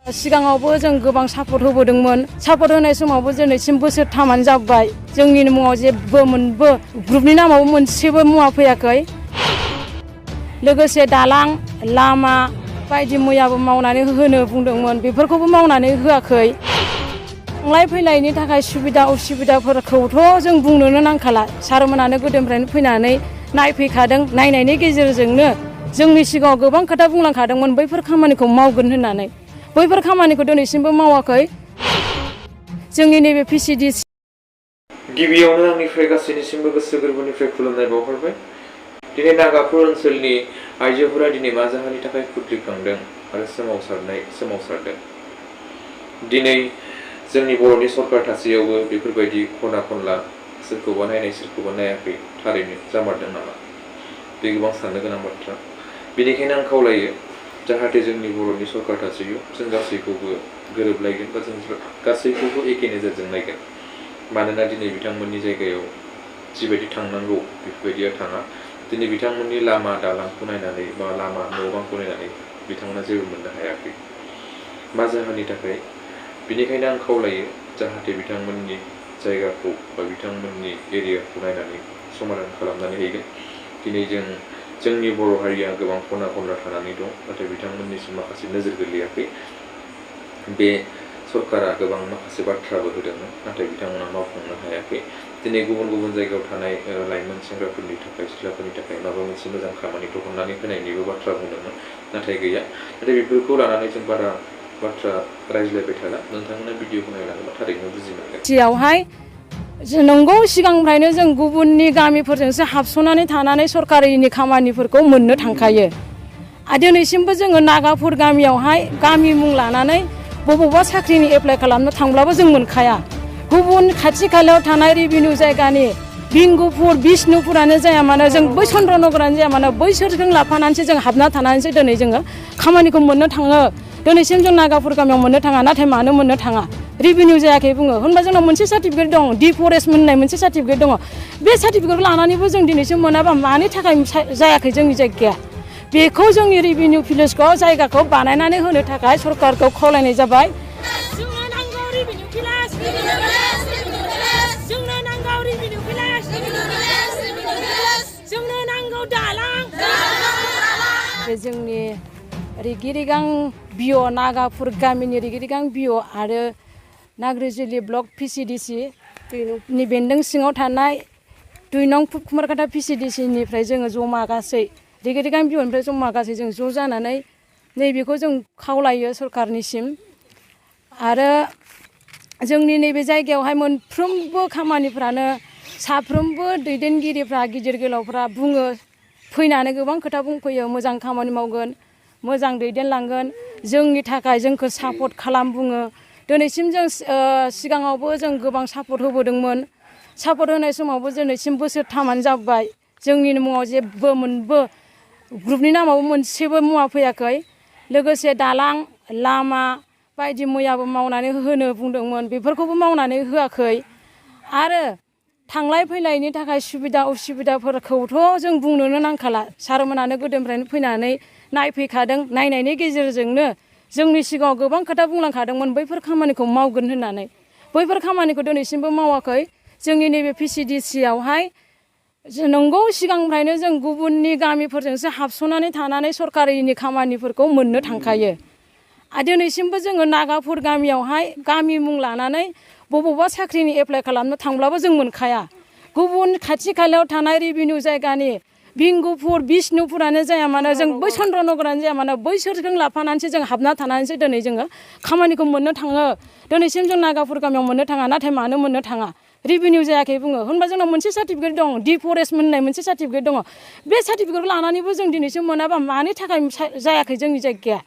सिगाङावबो जों गोबां सापर्ट होबोदोंमोन। सापर्ट होनाय समावबो दिनैसिम बोसोरथामानो जाबाय। जोंनि मुङाव जेबो मोनबो ग्रुपनि नामाव मोनसेबो मुवा फैयाखै। लोगोसे दालां लामा बायदि मैयाबो मावनानै होनो बुंदोंमोन, बेफोरखौबो मावनानै होआखै। थांलाय फैलायनि थाखाय सुबिदा उसुबिदाफोरखौथ' जों बुंनोनो नांखाला। सारमोनानो गोदोनिफ्रायनो फैनानै नायफैखादों। नायनायनि गेजेरजोंनो जोंनि सिगाङाव गोबां खोथा बुंलांखादोंमोन बैफोर खामानिखौ मावगोन होननानै। बैफोर खामानिखौ दिनैसिमबो मावाखै। जोंनि नैबे PCDC गिबियावनो आंनिफ्राय गासैनिसिमबो गोसो गोरबोनिफ्राय खुलुमनाय बावहरबाय। दिनै नागाफुर ओनसोलनि आइजोफोरा दिनै मा जाहोननि थाखाय खुद्रिखांदों आरो सोमावसारदों। दिनै जोंनि बर'नि सरकार थासेयावबो बेफोरबायदि खना खनला सोरखौबा नायनाय सोरखौबा नायाखै थारैनो जामारदों नामा? बे गोबां साननो गोनां बाथ्रा। बेनिखायनो आं खावलायो जाहाथे जोंनि बर'नि सरकार थासेयाव जों गासैखौबो गोरोबलायगोन बा जों गासैखौबो एखे नोजोरजों नायगोन। मानोना दिनै बिथांमोननि जायगायाव जिबायदि थांनांगौ बेफोरबायदिया थाङा। दिनै बिथांमोननि लामा दालांखौ नायनानै बा लामा न' बांखौ नायनानै बिथांमोना जेबो मोननो हायाखै। मा जाहोननि थाखाय? बेनिखायनो आं खावलायो जाहाथे बिथांमोननि जायगाखौ बा बिथांमोननि एरियाखौ नायनानै समाधान खालामनानै हैगोन। दिनै जोंनि बर' हारिया गोबां खना खनला थानानै दं, नाथाय बिथांमोननिसिम माखासे नोजोर गोलैयाखै। बे सरकारा गोबां माखासे बाथ्राबो होदोंमोन, नाथाय बिथांमोना मावफुंनो हायाखै। दिनै गुबुन गुबुन जायगायाव थानाय लाइमोन सेंग्राफोरनि थाखाय सिख्लाफोरनि थाखाय माबा मोनसे मोजां खामानि दिहुननानै होनायनिबो बाथ्रा बुंदोंमोन, नाथाय गैया। नाथाय बेफोरखौ लानानै जों बारा बाथ्रा रायज्लायबाय थाला। नोंथांमोना भिडिअखौ नायलाङोबा थारैनो बुजि मोनगोन। सियावहाय नंगौ सिगांनिफ्रायनो जों गुबुननि गामिफोरजोंसो हाबस'नानै थानानै सरकारिनि खामानिफोरखौ मोननो थांखायो। दिनैसिमबो जोङो नागाफुर गामियावहाय गामि मुं लानानै बबावबा साख्रिनि एप्लाइ खालामनो थांब्लाबो जों मोनखाया। गुबुन खाथि खालायाव थानाय रेभिनिउ जायगानि बिंगुपुर बिष्णुपुरानो जाया मानो, जों बै चन्द्रनगरानो जाया मानो, बैसोरजों लाफानानैसो जों हाबना थानानैसो दिनै जोङो खामानिखौ मोननो थाङो। दिनैसिम जों नागाफुर गामियाव मोननो थाङा। नाथाय मानो मोननो थाङा? रेभिनिउ जायाखै बुङो। होनबा जोंनाव मोनसे सार्टिफिकेट दं, डिफरेस्ट होननाय मोनसे सार्टिफिकेट दङ। बे सार्टिफिकेटखौ लानानैबो जों दिनैसिम मोनाबा मानि थाखाय जायाखै जोंनि जायगाया? बेखौ जोंनि रेभिनिउ भिलेजखौ जायगाखौ बानायनानै होनो थाखाय सरकारखौ खावलायनाय जाबाय। जोंनो नांगौ रेभिनिउ भिलेज, जोंनो नांगौ रेभिनिउ भिलेज, जोंनो नांगौ दालां। जोंनि रिगिरिगां बिअ नागाफुर गामिनि रिगिरिगां बिअ आरो नाग्रिजुलि ब्लक PCDC नि बेन्दों सिङाव थानाय 2 नं कुमारकाटा PCDC निफ्राय जोङो जमा गासै रिगिरिगां बिअनिफ्राय जमा गासै जों ज' जानानै नैबेखौ जों खावलायो सरकारनिसिम। आरो जोंनि नैबे जायगायावहाय मोनफ्रोमबो खामानिफ्रानो साफ्रोमबो दैदेनगिरिफ्रा गिदिर गोलावफ्रा बुङो, फैनानै गोबां खोथा बुंफैयो, मोजां खामानि मावगोन, मोजां दैदेनलांगोन, जोंनि थाखाय जोंखौ सापर्ट खालाम बुङो। दिनैसिम जों सिगाङावबो जों गोबां सापर्ट होबोदोंमोन। सापर्ट होनाय समावबो दिनैसिम बोसोरथामानो जाबाय। जोंनि मुङाव जेबो मोनबो ग्रुपनि नामाव मोनसेबो मुवा फैयाखै। लोगोसे दालां लामा बायदि मैयाबो मावनानै होनो बुंदोंमोन, बेफोरखौबो मावनानै होआखै। आरो थांलाय फैलायनि थाखाय सुबिदा उसुबिदाफोरखौथ' जों बुंनोनो नांखाला। सारमोनानो गोदोनिफ्रायनो फैनानै नायफैखादों। नायनायनि गेजेरजोंनो जोंनि सिगाङाव गोबां खोथा बुंलांखादोंमोन बैफोर खामानिखौ मावगोन होननानै। बैफोर खामानिखौ दिनैसिमबो मावाखै। जोंनि नैबे PCDC आवहाय नंगौ सिगांनिफ्रायनो जों गुबुननि गामिफोरजोंसो हाबस'नानै थानानै सरकारिनि खामानिफोरखौ मोननो थांखायो। दिनैसिमबो जोङो नागाफुर गामियावहाय गामि मुं लानानै बबावबा साख्रिनि एप्लाइ खालामनो थांब्लाबो जों मोनखाया। गुबुन खाथि खालायाव थानाय रेभिनिउ जायगानि बिंगुपुर बिष्णुपुरानो जाया मानो, जों बै चन्द्रनगरानो जाया मानो, बैसोरजों लाफानानैसो जों हाबना थानानैसो दिनै जोङो खामानिखौ मोननो थाङो। दिनैसिम जों नागाफुर गामियाव मोननो थाङा। नाथाय मानो मोननो थाङा? रेभिनिउ जायाखै बुङो। होनबा जोंनाव मोनसे सार्टिफिकेट दं, डिफरेस्ट होननाय मोनसे सार्टिफिकेट दङ। बे सार्टिफिकेटखौ लानानैबो जों दिनैसिम मोनाबा मानि थाखाय जायाखै जोंनि जायगाया?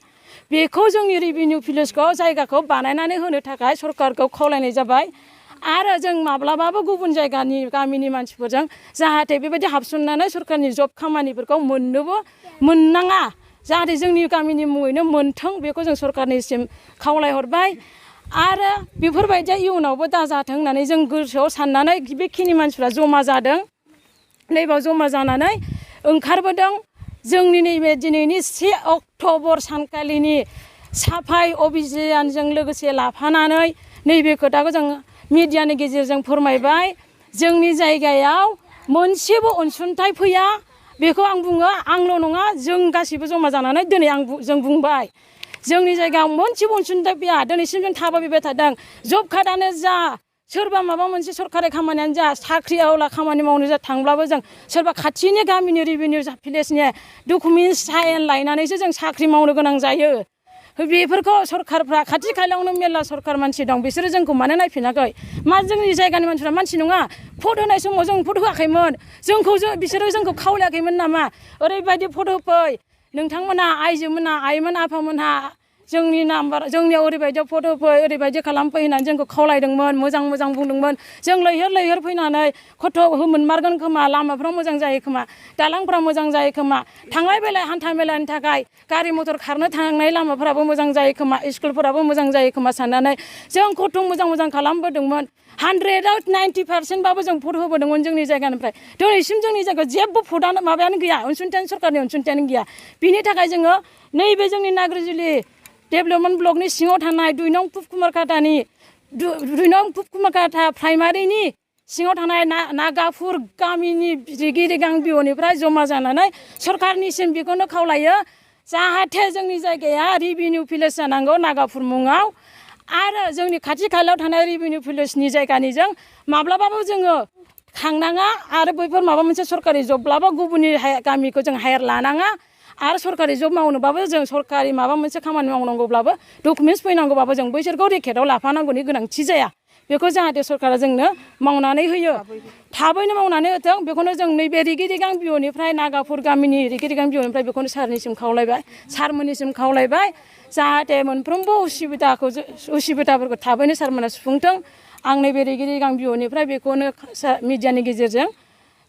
बेखौ जोंनि रेभिनिउ भिलेजखौ जायगाखौ बानायनानै होनो थाखाय सरकारखौ खावलायनाय जाबाय। आरो जों माब्लाबाबो गुबुन जायगानि गामिनि मानसिफोरजों जाहाथे बेबायदि हाबसननानै सरकारनि जब खामानिफोरखौ मोननाङा, जाहाथे जोंनि गामिनि मुङैनो मोनथों, बेखौ जों सरकारनिसिम खावलायहरबाय। आरो बेफोरबायदिया इयुनावबो दाजाथों होननानै जों गोसोआव साननानै बेखिनि मानसिफ्रा जमा जादों। नैबाव जमा जानानै ओंखारबोदों। जोंनि नैबे दिनैनि 1 अक्ट'बर सानखालिनि साफाय अभियानजों लोगोसे लाफानानै नैबे खोथाखौ जों मिडियानि गेजेरजों फोरमायबाय जोंनि जायगायाव मोनसेबो अनसुंथाइ फैया बेखौ आं बुङो आंल' नङा जों गासिबो जमा जानानै दिनै जों बुंबाय जोंनि जायगायाव मोनसेबो अनसुंथाइ फैया दिनैसिम जों थाबायबाय थादों जब कार्डआनो जा सोरबा माबा मोनसे सरकारि खामानियानो जा साख्रि आवला खामानि मावनो जा थांब्लाबो जों सोरबा खाथिनि गामिनि रेभिनिउ भिलेजनि डकुमेन्टस साइन लायनानैसो जों साख्रि मावनो गोनां जायो बेफोरखौ सरकारफ्रा खाथि खालायावनो मेरला सरकार मानसि दं बिसोरो जोंखौ मानो नायफिनाखै मा जोंनि जायगानि मानसिफ्रा मानसि नङा भट होनाय समाव जों भट होआखैमोन बिसोरो जोंखौ खावलायाखैमोन नामा ओरैबायदि भट होफै नोंथांमोना आइजोमोना आइमोन आफामोनहा जोंनियाव ओरैबायदि भट होफै ओरैबायदि खालामफै होननानै जोंखौ खावलायदोंमोन मोजां मोजां बुंदोंमोन जों लैहोर फैनानै खथ' मोनमारगोन खोमा लामाफ्रा मोजां जायो खोमा दालांफ्रा मोजां जायो खोमा थांलाय फैलाय हान्था मेलानि थाखाय गारि मथर खारनो थांनाय लामाफोराबो मोजां जायो खोमा स्कुलफोराबो मोजां जायो खोमा साननानै जों खथ' मोजां खालामबोदोंमोन 100आव 90% जों भट होबोदोंमोन जोंनि जायगानिफ्राय दिनैसिम जोंनि जायगायाव जेबो भटआनो माबायानो गैया सरकारनि अनसुंथायानो गैया बिनि थाखाय जोङो नैबे जोंनि नाग्रिजुलि डेभेलपमेन्ट ब्लकनि सिङाव थानाय 2 नं पुबकुमारकाटा प्राइमारिनि सिङाव थानाय नागाफुर गामिनि रिगिरिगां बिअनिफ्राय जमा जानानै सरकारनिसिम बेखौनो खावलायो जाहाथे जोंनि जायगाया रेभिनिउ भिलेज जानांगौ नागाफुर मुङाव आरो जोंनि खाथि खालायाव थानाय रेभिनिउ भिलेजनि जायगानिजों माब्लाबाबो जोङो थांनाङा आरो बैफोर माबा मोनसे सरकारि जबब्लाबो गुबुननि गामिखौ जों हायार लानाङा आरो सरकारि जब मावनोबाबो जों सरकारि माबा मोनसे खामानि मावनांगौब्लाबो डकुमेन्टस फैनांगौबाबो जों बैसोरखौ रेकेटआव लाफानांगौनि गोनांथि जाया बेखौ जाहाथे सरकारा जोंनो मावनानै होयो थाबैनो मावनानै होथों बेखौनो जों नैबे रिगिरिगां बिअनिफ्राय नागाफुर गामिनि रिगिरिगां बिअनिफ्राय बेखौनो सारमोननिसिम खावलायबाय जाहाथे मोनफ्रोमबो उसुबिदाफोरखौ थाबैनो सारमोना सुफुंथों आं नैबे रिगिरिगां बिअनिफ्राय बेखौनो मिडियानि गेजेरजों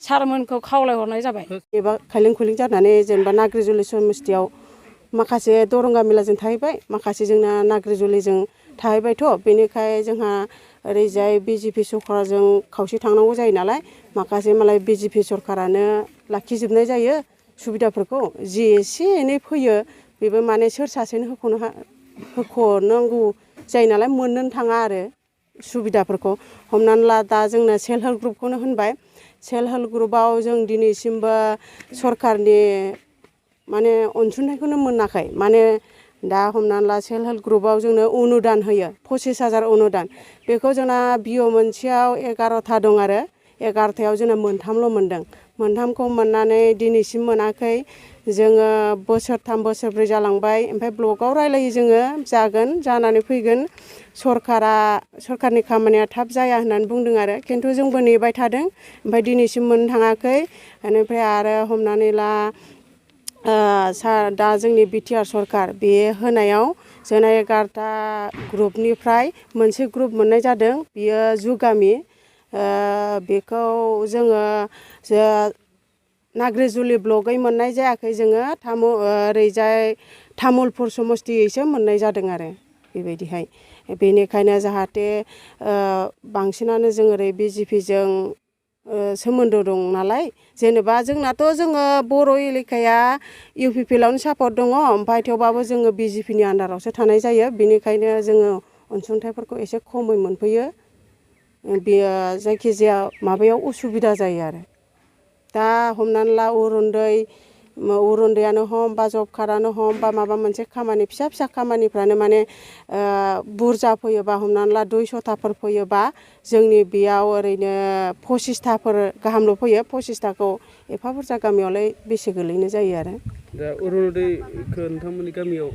सारमोनखौ खावलायहरनाय जाबाय एबा खायलें खुइलें जानानै जेनेबा नाग्रिजुलि समस्थियाव माखासे दरं गामिलाजों थाहैबाय माखासे जोंना नाग्रिजुलिजों थाहैबायथ' बेनिखाय जोंहा ओरैजाय बिजेपि सरकारजों खावसे थांनांगौ जायो नालाय माखासे मालाय बिजेपि सरकारानो लाखिजोबनाय जायो सुबिदाफोरखौ जि एसे एनै फैयो बेबो माने सोर सासेनो होख'नांगौ जायो नालाय मोननोनो थाङा आरो सुबिदाफोरखौ हमनानै ला दा जोंना सेल्फ हेल्प ग्रुपखौनो होनबाय सेल्फ हेल्प ग्रुपआव जों दिनैसिमबो सरकारनि माने अनसुंथाइखौनो मोनाखै माने दा हमनानै ला सेल्फ हेल्प ग्रुपआव जोंनो अनुदान होयो 25,000 अनुदान बेखौ जोंना बिअ मोनसेयाव 11था दं आरो 11थायाव जोंना मोनथामल' मोनदों मोनथामखौ मोननानै दिनैसिम मोनाखै जोङो बोसोरथाम बोसोरब्रै जालांबाय ओमफ्राय ब्लकआव रायलायो जोङो जानानै फैगोन सरकारनि खामानिया थाब जाया होननानै बुंदों आरो खिन्थु जोंबो नेबाय थादों ओमफ्राय दिनैसिम मोननो थाङाखै बेनिफ्राय आरो हमनानै ला दा जोंनि बिटिआर सरकार बे होनायाव जोंना 11था ग्रुपनिफ्राय मोनसे ग्रुप मोननाय जादों बियो जुगामि बेखौ जोङो नाग्रिजुलि ब्लकै मोननाय जायाखै जोङो ओरैजाय तामुलपुर समस्थियैसो मोननाय जादों आरो बेबायदिहाय बेनिखायनो जाहाथे बांसिनानो जों ओरै बिजेपिजों सोमोन्दो दं नालाय जेनेबा जोंनाथ' जोङो बर' एलेकाया इउपिपिएलआवनो सापर्ट दङ ओमफ्राय थेवबाबो जोङो बिजेपिनि आन्दारावसो थानाय जायो बेनिखायनो जोङो अनसुंथाइफोरखौ एसे खमै मोनफैयो बेयो जायखिजाया माबायाव उसुबिदा जायो आरो दा हमनानै ला अरुनदयानो हम बा जब कार्डआनो हम बा माबा मोनसे खामानि फिसा खामानिफ्रानो माने बुरजा फैयोबा हमनानै ला 200थाफोर फैयोबा जोंनि बेयाव ओरैनो 25थाफोर गाहामल' फैयो 25थाखौ एफा बुरजा गामियावलाय बेसे गोलैनो जायो आरो दा अरुनदयखौ नोंथांमोननि गामियाव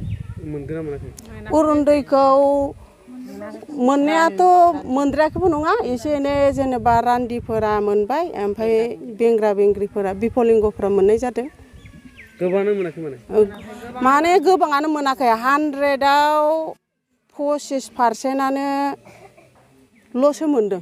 मोनगोन ना मोनाखै अरुनदयखौ मोननायाथ' मोनद्रायाखैबो नङा एसे एनै जेनेबा रान्दिफोरा मोनबाय ओमफ्राय बेंग्रा बेंग्रिफोरा बिफलिंगफोरा मोननाय जादों गोबाङानो मोनाखै माने गोबाङानो मोनाखै 100आव 25%ल'सो मोनदों